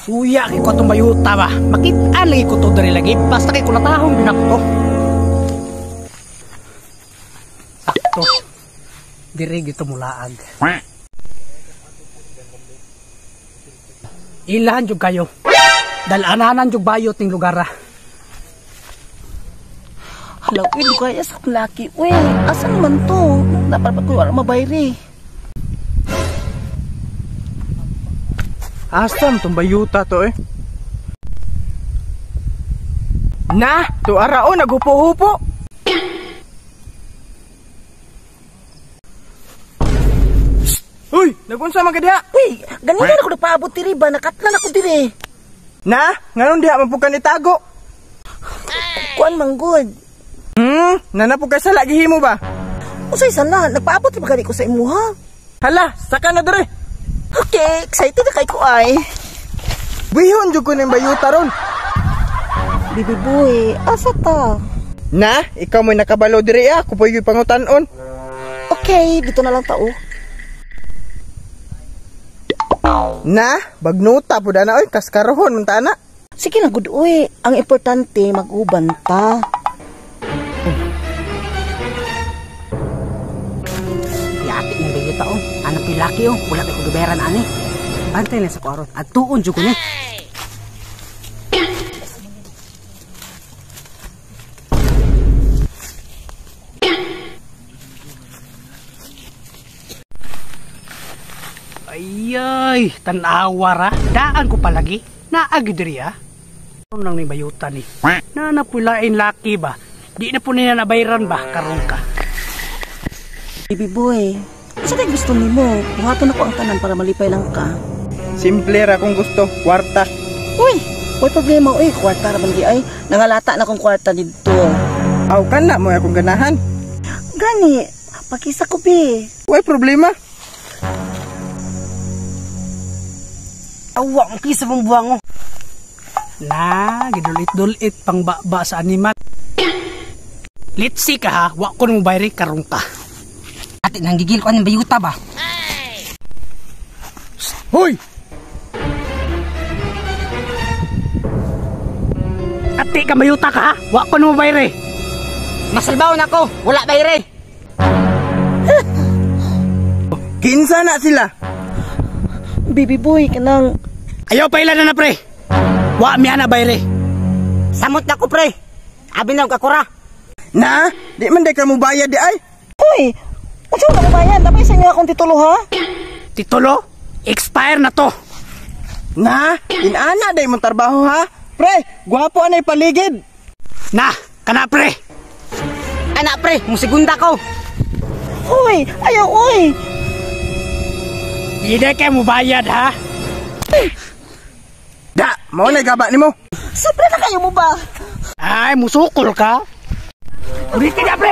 Suya kay ko atong bayuta ba. Makit-an lagi ko to diri lagi basta kay kulatahong binakto. Sakto. Diri gito mulaag. Ilahan jud kayo. Dalananan jud bayot ning lugar. Hala, uy, dugay sa laki. Uy, asan man to? Dapat pa ko wala mabayri. Asam tong bayuta to eh? Na, tuara o naghupo-hupo. Uy, nagunsa man ka diha? Uy, ganina na ko nagpaabot diri ba? Nakatlan ako diri. Na, nganong diha man pud ka nitago? Kuan man gud. Nana pud kay sala gihimo ba? Usay sala, nagpaabot ra ba gani ko sa imuha? Hala, saka na diri. Okay, excited na kay ko ay. Wihon jud ko ning bayuta ron. Baby boy, asa ta? Na, ikaw mo'y nakabalo diri ah, kupoy gyud pangutan-on. Okay, dito na lang tao. Na, bagnuta pud ana oy, kaskarohon man ta ana. Sige na gud oy, ang importante mag-uban ta. Yati ning bayuta oh. Ana pilaki oh, wala kay kuduberan ani. Bantay lang sa kuaron. Adtuon jud ko ni. Ayay, tanawa ra. Daan ko palagi. Naagi diri ah. Ano nang ni bayuta ni? Nanapulain laki ba? Di na po niya nabayran ba? Karon ka. Baby boy, sa kay gusto nimo? Buhaton ako ang tanan para malipay lang ka. Simple ra kung gusto, kwarta. Uy, way problema uy, kwarta ra man di ay. Nangalata na akong kwarta didto. Aw kana mo akong ganahan. Gani, pakisa ko bi. Way problema. Awa, ang kisa mong buwango. Na, gidulit-dulit pang baba sa animal. Let's see ka ha, wa ko nung bayri karong ka. Ate, nanggigil ko anong bayuta ba? Hoy! Ate ka bayuta ka ha, wa ko nung bayri. Masalbaw na ko, wala bayri. Kinsa na sila? Baby boy, kanang... Ayaw pa ilan na na pre. Wa miya na bayri. Samot na ko pre. Abi na og akura. Na, di man day ka mo bayad di ay. Uy, unsa man bayad? Napay sa inyo akong titulo ha? Titulo? Expire na to. Na, inana day mong trabaho ha. Pre, gwapo anay paligid. Na, kana pre. Ana pre, musigunda ko. Uy, ayaw uy. Di na kay mo bayad ha. Da, mao na gaba nimo. Sobra na kayo mo ba? Ay, musukol ka. Ulitin na pre.